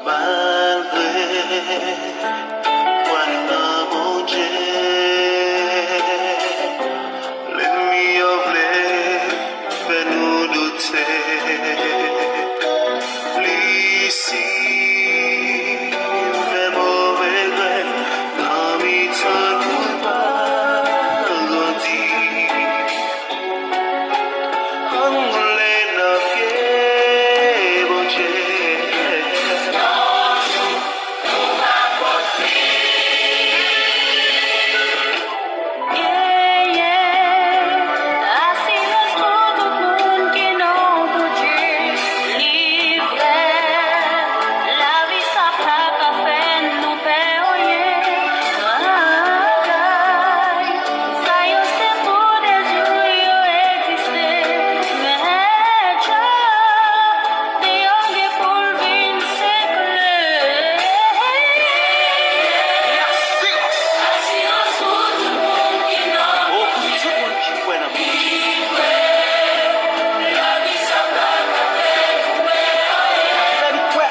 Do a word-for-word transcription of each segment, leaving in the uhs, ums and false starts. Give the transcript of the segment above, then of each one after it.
Malgre fwa n nan Bondye, lènmi yo vle fè nou doute. Li simen move grenn nan mitan nou, l pa grandi. Ann koule nan pye Bondye. Genyen asirans pou tout moun ki nan Bondye. Li vrè, lavi sa pa ka fè nou pè anyen. Bagay sa yo se pou de jou yo egziste. Men dja deyò gen pou l vin sekle. Asirans. Asirans pou tout moun ki nan Bondye. O, pou tout moun ki kwè nan Bondye. Fè nou kwè.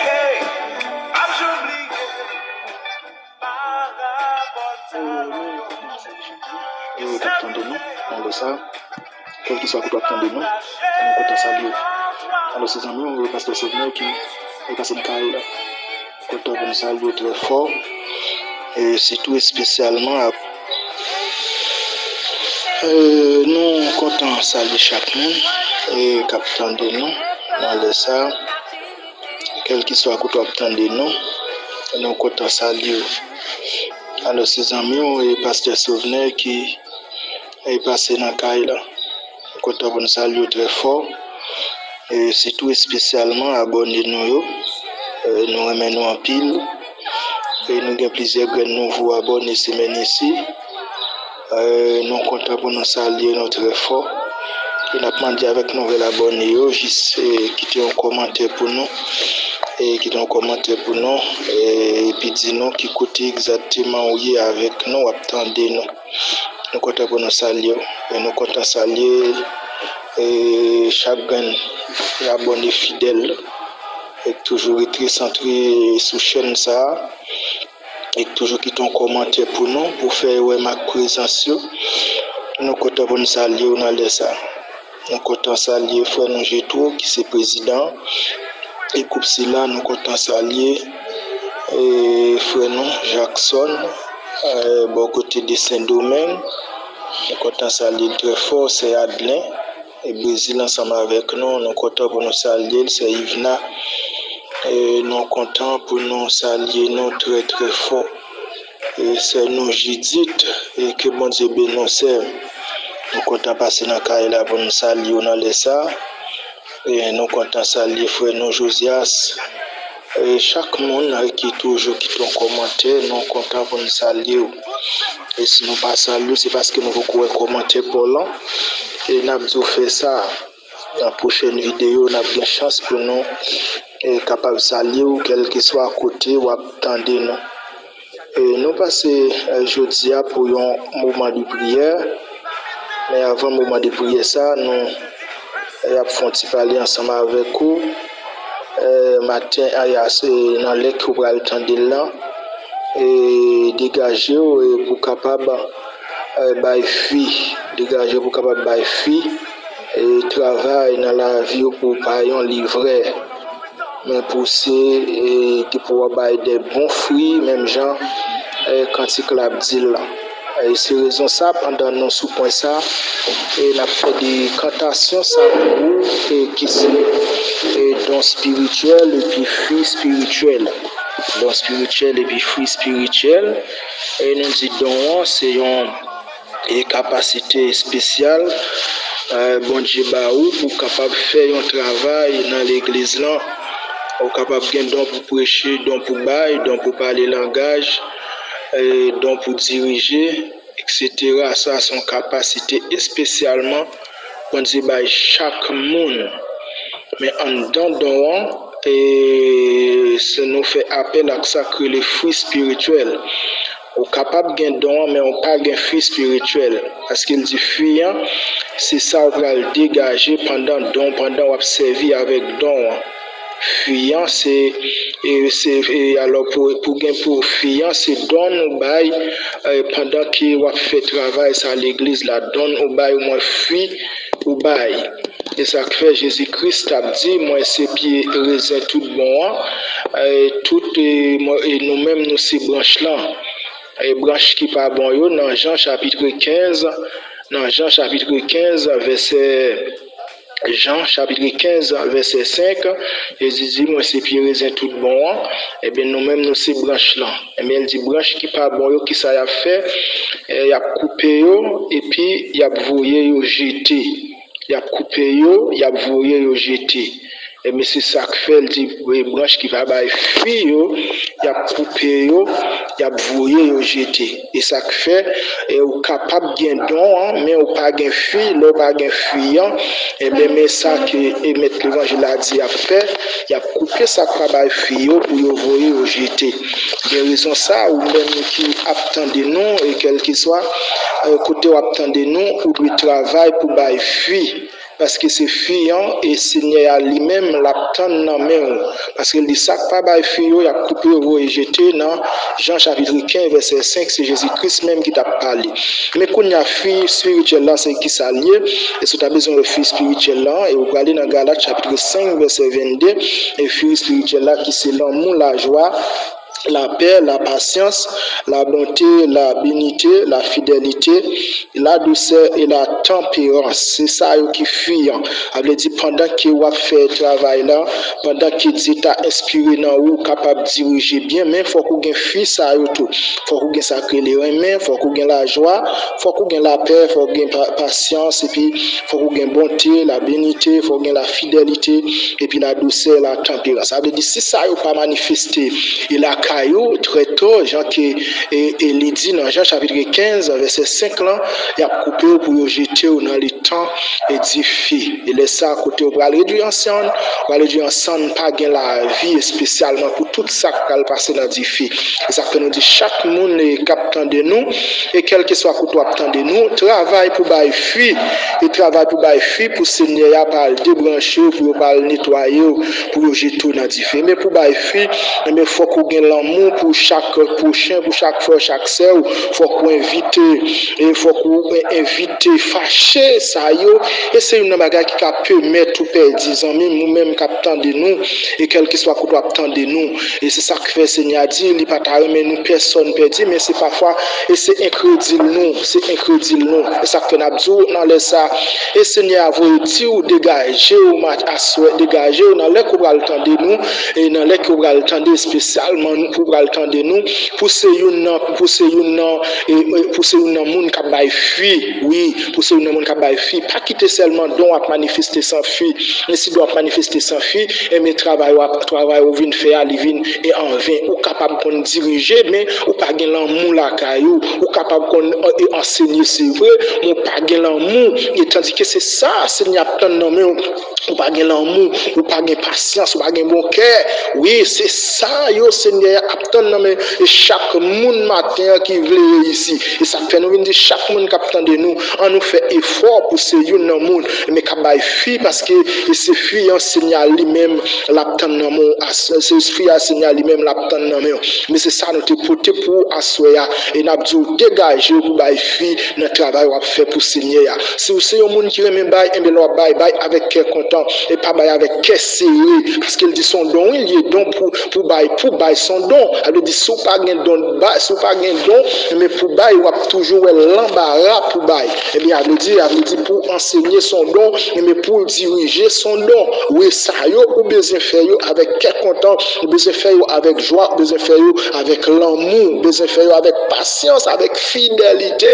Hey! Yo k ap tande nou nan lè sa, kèlkeswa kote w ap tande nou, nou kontan salye w. Alò, se zanmi w, Pastè Sovnè ki pase nan kay la. Kontan pou nou salye w trè fò, e sitou espesyalman ap E, nou kontan salye chak moun, e, k ap tande nou nan lè sa, kèlkeswa kote w ap tande nou, nou kontan salye w. Alò, se zanmi w, e, Pastè Sovnè ki, e, pase nan kay la. Nou kontan pou nou salye w trè fò, e, sitou espesyalman abòne nou yo. E, nou renmen nou anpil. E nou gen plizyè grenn nouvo abòne semèn isi. E, nou kontan pou nou salye nou trè fò. E n ap mande avèk nouvèl abòne yo, jis, e, kite yon kòmantè pou nou. E kite yon kòmantè pou nou. E, epi di nou ki kote egzakteman ou ye avèk nou, w ap tande nou. Nou kontan pou nou salye w. E nou kontan salye, e, chak grenn abòne fidèl, e k toujou rete santre sou chèn sa a, e k toujou kite yon kòmantè pou nou, pou fè yo wè mak prezans yo. Nou kontan pou nou salye w nan lè sa a. Nou kontan salye frè nou Jetro, ki se prezidan e gwoup sila. Nou kontan salye, e, frè nou Jackson, e, bò kote de Sendomeng. Nou kontan salye l trè fò, sè Adlen, e, Brezil ansanm avèk nou. Nou kontan pou nou salye l, sè Yvna. E, nou kontan pou nou salye nou trè, trè fò. E, sè nou Jidit, e, ke Bondye beni w, sè. Nou kontan pase nan kay la pou nou salye w nan lè sa a. E, nou kontan salye frè nou Josias. E, chak moun, e, ki toujou kite yon kòmantè, nou kontan pou nou salye w. E si nou pa salye w, se paske nou poko wè kòmantè pa w lan. E n ap di w fè sa. Nan pwochèn videyo, n ap gen chans pou nou, e, kapab salye w, kèlkeswa kote w ap tande nou. E, nou pase, e, jodi a pou yon moman de priyè. Men avan moman de priyè sa, nou, e, ap fè yon ti pale ansanm avèk ou. E, maten a, ya, se nan lè ke w pral tande l lan, e, degaje w, e, pou kapab, e, bay fi. Degaje w pou kapab bay fi, e, travay nan lavi w pou w pa yon livrè. Men pou se, e, ki pou w bay de bon fwi, menm jan, e, kantik la ap di l lan. E se rezon sa, pandan nou sou pwen sa, e n ap fè dekantasyon sa pou ou, e ki se, e, don espirityèl epi fwi espirityèl. Don espirityèl epi fwi espirityèl. E nou di don an, se yon e kapasite espesyal, e, Bondye ba ou pou w kapab fè yon travay nan legliz lan. Ou kapab gen don pou preche, don pou bay, don pou pale langaj, e, don pou dirije, etsetera. Sa se yon kapasite espesyalman Bondye bay chak moun. Men anndan don an, e, se nou fè apèl ak sa k rele fwi espirityèl. Ou kapab gen don an, men ou pa gen fwi espirityèl. Paske l di fwi an, se sa ou pral degaje pandan don, pandan w ap sèvi avèk don an. Fwi an, se, e, se, e, alò, pou, pou gen pou fwi an, se don ou bay, e, pandan ke w ap fè travay sa legliz la. Don ou bay, omwen fwi ou bay. E sa k fè Jezi Kris t ap di, mwen se pye rezen tout bon an, e, tout, e, mwen, e nou menm, nou se branch lan. E branch ki pa bon yo, nan Jan chapit kenz, nan Jan chapit kenz, vèsè, Jan chapit kenz, vèsè senk, Jezi di, mwen se pye rezen tout bon an, ebyen nou menm nou se branch lan. Ebyen l di, branch ki pa bon yo, kisa y ap fè? E, y ap koupe yo, epi y ap voye yo jete. Y ap koupe yo, y ap voye yo jete. Ebyen se sa k fè l di, e, branch ki pa bay fwi yo, y ap koupe yo, y ap voye yo jete. E sa k fè, e, ou kapab gen don an, men ou pa gen fwi. Lè ou pa gen fwi an, ebyen men sa ke, e, mèt levanjil la di y ap fè, y ap koupe sa k pa bay fwi yo pou yo voye yo jete. Gen rezon sa, ou menm ki ap tande nou, e kèlkeswa, e, kote w ap tande nou, ou dwe travay pou bay fwi. Paske se fwi an, e Senyè a li menm, l ap tann nan men w. Paske l di, sa k pa bay fwi yo, y ap koupe yo, voye jete nan Jan chapit kenz, vèsè senk, se Jezi Kris menm ki t ap pale. Men kounye a, fwi espirityèl la, se kisa l ye? E si w ta bezwen wè fwi espirityèl la, e ou prale nan Galat chapit senk, vèsè vennde, e fwi espirityèl la ki se lanmou, lajwa, lapè, lapasyans, labonte, labinite, lafidèlite, ladousè e latanperans. Se sa yo ki fwi an. Sa vle di, pandan ke w ap fè travay la, pandan ke Dye ta enspire nan ou, ou kapab dirije byen, men fòk ou gen fwi sa yo tou. Fòk ou gen sa k rele renmen, fòk ou gen lajwa, fòk ou gen lapè, fòk ou gen pa-, pasyans, epi fòk ou gen bonte, labinite, fòk ou gen lafidèlite, epi ladousè, latanperans. Sa vle di, si sa yo pa manifeste e lakay ou, trè to, jan ke, e, e li di nan Jan chapit kenz, vèsè senk lan, y ap koupe w pou yo jete w nan letan, e, dife. E lè sa, kote w pral redwi an sann, w pral redwi an sann, pa gen lavi espesyalman pou tout sa k pral pase nan dife. E sa k fè nou di chak moun, e, k ap tande nou, e kèlkeswa kote w ap tande nou, travay pou bay fwi, e travay pou bay fwi pou Senyè a pa al debranche w, pou yo pa al netwaye w, pou yo jete w nan dife. Men pou bay fwi, men fòk ou gen lanmou pou chak pwochen, pou chak frè w, chak sè w. Fòk ou envite, e fòk ou en-, envite fache sa yo. E se youn nan bagay ki ka pèmèt ou pèdi zanmi m, ou menm k ap tande nou, e kèlkeswa kote w ap tande nou. E se sa k fè Senyè a di, li pa ta renmen nou pèsòn pèdi, men se pafwa, e se enkredil nou, se enkredil nou. E sa k fè n ap di w nan lè sa, e Senyè a voye di w, degaje w, ma-, aswè, degaje w nan lè ke w pral tande nou, e nan lè ke w pral tande, espesyalman pou w pral tande nou, pou se youn nan, pou se youn nan, e, e, pou se youn nan moun k ap bay fwi, wi, pou se youn nan moun k ap bay fwi. Pa kite sèlman don w ap manifeste san fwi, men si don w ap manifeste san fwi, enben travay w ap, travay ou vin fè a, li vin, e, anven. Ou kapab konn dirije, men ou pa gen lanmou lakay ou. Ou kapab konn, e, ansenye, se vre, men ou pa gen lanmou. E tandike se sa Senyè ap tann nan men w. Ou pa gen lanmou, ou pa gen pasyans, ou pa gen bon kè. Wi, se sa yo Senyè ap tann nan men e chak moun maten an ki vle reyisi. E sa k fè nou vin di chak moun k ap tande nou, an nou fè efò pou se youn nan moun men k ap bay fi, paske e se fi an Senyè a li menm l ap tann nan men w. Se fi a Senyè a li menm l ap tann nan men w. Men se sa nou te pote pou ou aswè a. E n ap di w degaje w pou bay fi nan travay w ap fè pou Senyè a. Si w se yon moun ki renmen bay, enben lè w ap bay, bay avèk kè kontan. E pa bay avèk kè sere. Paske l di se yon don, wi, l ye don pou, pou bay, pou bay, se yon don. Sa vle di, si w pa gen don, bay, si w pa gen don, enben pou bay, w ap toujou wè lanbara pou bay. Ebyen, sa vle di, sa vle di pou ansenye se yon don, enben pou w dirije se yon don. Wi, sa yo, ou bezwen fè yo avèk kè kontan, ou bezwen fè yo avèk jwa, ou bezwen fè yo avèk lanmou, ou bezwen fè yo avèk pasyans, avèk fidelite.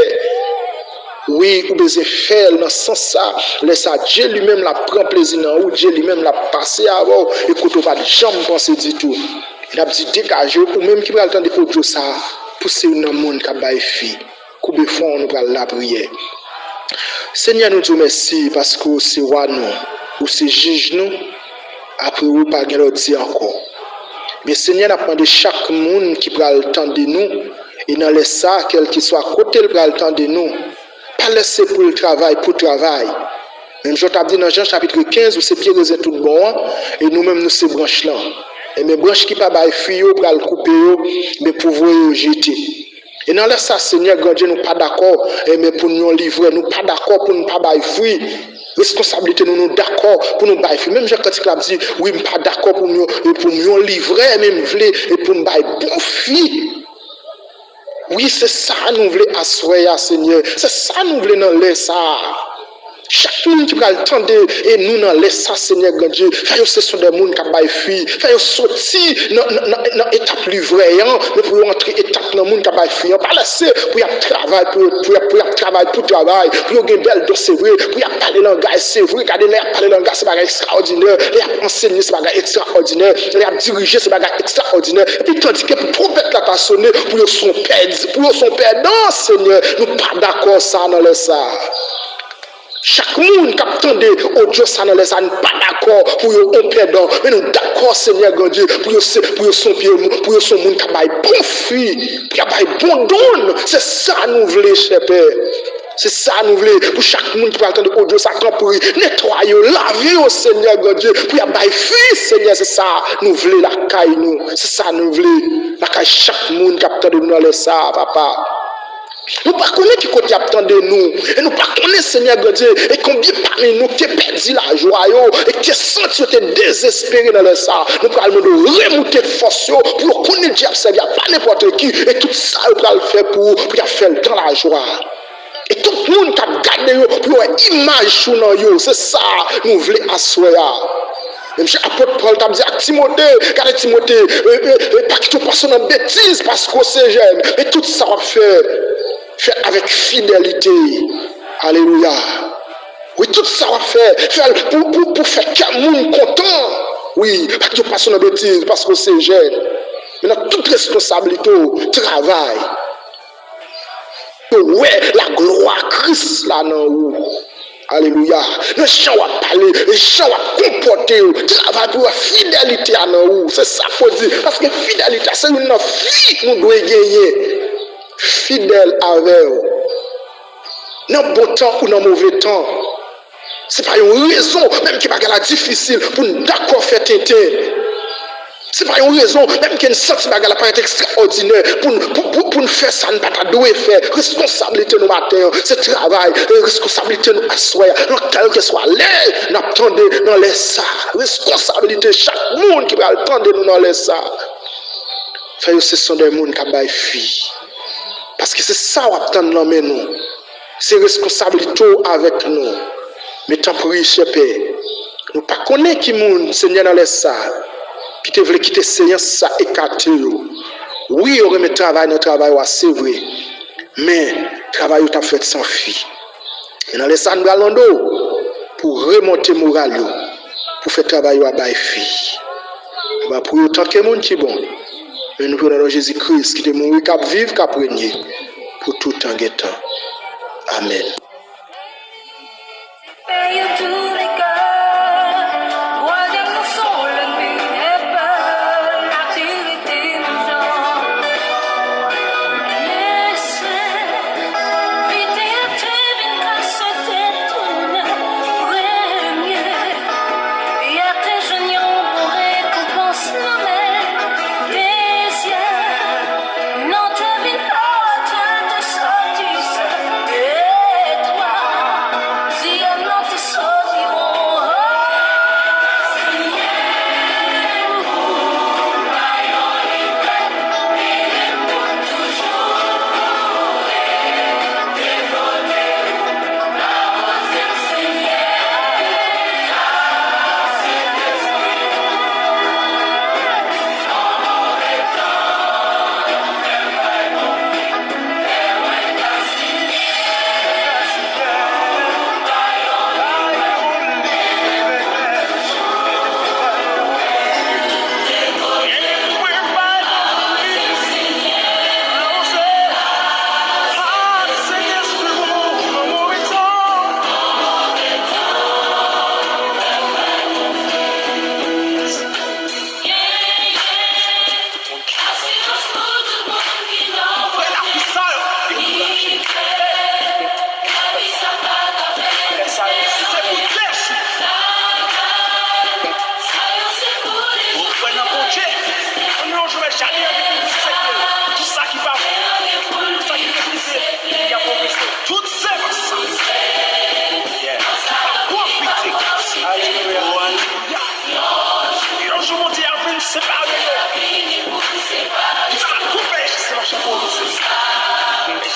Wi, ou bezwen fè l nan sans sa. Lè sa, Dye li menm l ap pran plezi nan ou, Dye li menm l ap pase avè w, e kote w pa t janm panse ditou. E n ap di degaje w, ou menm ki pral tande odyo sa a, pou se youn nan moun k ap bay fi. Koube fwon w, nou pral lapriyè. Senyè, nou di w mèsi paske w se wa nou, ou se jij nou. Apre ou, pa gen lòt Dye ankò. Men Senyè, n ap mande chak moun ki pral tande nou, e nan lè sa a, kèlkeswa kote l pral tande nou, pa lèse pou l travay pou travay. Menm jan w t ap di nan Jan chapit kenz, ou se pye rezen tout bon an, e nou menm nou se branch lan. Ebyen, branch ki pa bay fwi yo, pral koupe yo, men pou voye yo jete. E nan lè sa, Senyè, Gran Dye, nou pa dakò, ebyen, pou n yon livrè, nou pa dakò pou n pa bay fwi. Reskonsablite nou, nou dakò pou nou bay fwi. Menm jan kantik la ap di, wi, m pa dakò pou m yon, pou m yon livrè, men m vle, e pou m bay bon fwi. Wi, se sa nou vle aswè a, Senyè. Se sa nou vle nan lè sa a. Chak moun ki pral tande e nou nan lè sa, Senyè Gran Dye, fè yo se son de moun k ap bay fwi. Fè yo soti nan, nan, nan, nan etap livrè an, men pou yo antre etap nan moun k ap bay fwi an. Pa lèse pou y ap travay, pou yo, pou y ap, pou y ap travay pou travay, pou yo gen bèl don, se vre, pou y ap pale langaj, se vre. Gade, lè y ap pale langaj, se bagay ekstraòdinè. Lè y ap ansenye, se bagay ekstraòdinè. Lè y ap dirije, se bagay ekstraòdinè. Epi, tandike pou twonpèt la ta sone, pou yo son pèdi, pou yo son pèdan, Senyè, nou pa dakò sa nan lè sa. Chak moun k ap tande odyo sa nan lè sa, nou pa dakò pou yo on pèdan, men nou dakò, Senyè Gran Dye, pou yo se, pou yo son pye, pou yo son moun k ap bay bon fwi, pou y ap bay bon don. Se sa nou vle, chè Pè. Se sa nou vle pou chak moun ki pral tande odyo sa, tanpri, netwaye yo, lave yo, Senyè Gran Dye, pou y ap bay fwi, Senyè, se sa nou vle lakay nou, se sa nou vle lakay chak moun k ap tande nou nan lè sa, Papa. Nou pa konnen ki kote y ap tande nou, e nou pa konnen, Senyè Gran Dye, e konbyen pami nou ki te pèdi lajwa yo, e ki te santi yo te dezespere nan lè sa. Nou pral mande w remoute fòs yo, pou yo konnen Dye ap sèvi a pa nenpòt ki, e tout sa yo pral fè pou ou, pou y ap fè l nan lajwa. E tout moun k ap gade yo, pou yo wè imaj ou nan yo. Se sa nou vle aswè a. Menm jan apot Pòl t ap di ak Timote, gade Timote, e, e, e, pa kite w pase w nan betiz, paske w se jèn. Men tout sa w ap fè, fè l avèk fidelite. Alelouya. Wi, tout sa w ap fè, fè l pou, pou, pou fè kè moun kontan. Wi, pa kite w pase w nan betiz, paske w se jèn. Men nan tout responsablite w, travay. Yo wè laglwa Kris la nan ou. Alelouya. Nan jan w ap pale, jan w ap konpòte w, travay pou wè fidelite a nan ou. Se sa k pwodui. Paske fidelite a se youn nan fwi nou dwe genyen. Fidèl avè w. Nan bon tan ou nan move tan. Se pa yon rezon, menm ke bagay la difisil, pou n dakò fè tenten. Se pa yon rezon, menm ke n santi bagay la parèt ekstraòdinè, pou n, pou, pou, pou n fè sa n pa ta dwe fè. Reskonsablite nou maten an, se travay, e reskonsablite nou aswè a, nan kèlkeswa lè n ap tande nan lè sa. Reskonsablite chak moun ki pral tande nou nan lè sa. Fè yo se son de moun k ap bay fwi. Paske se sa w ap tann nan men nou. Se reskonsablite w avèk nou. Men tanpri, chè Pè, nou pa konnen ki moun, Senyè, nan lè sa, ki te vle kite seyans sa ekate yo. Wi, yo renmen travay nan travay ou a, se vre. Men, travay yo t ap fèt san fi. E nan lè sa, nou pral mande w pou w remonte moral yo, pou w fè travay yo a bay fi. Papa, pou yo tanke moun ki bon. Men nou priye nan non Jezi Kris, ki te mouri, k ap viv, k ap renye pou tout tan gen tan. Amèn. Peyi an tou lè ka, twazyèm nan son lènmi, e pa laterite nou.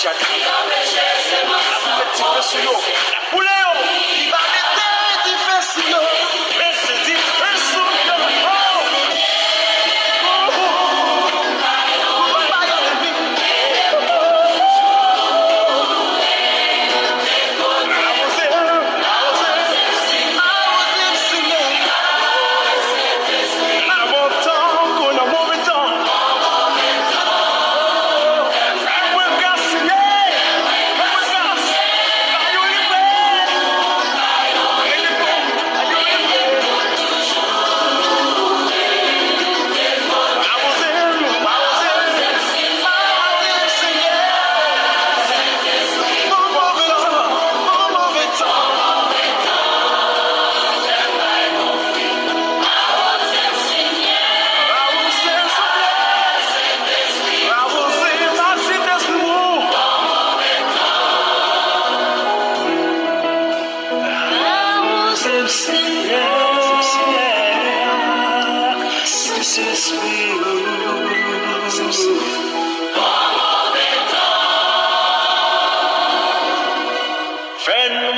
L ap met dife sou yo. L ap boule yo. Li va mete dife sou yo. Mete dife sou yo. Oh! Pou bay yo lènmi. Awoze, awoze, awoze, Senyè. Nan bon tan kou nan move tan. Fè mwen gras, Senyè. Fè mwen gras. Ba yo leve. Leve, ba yo leve. Awoze, awoze, awoze, Senyè. Bon move tan, bon move tan. Awoze, Senyè. Awoze, Sentespri w. Awoze m, Senyè. Sentespri w. Fè nou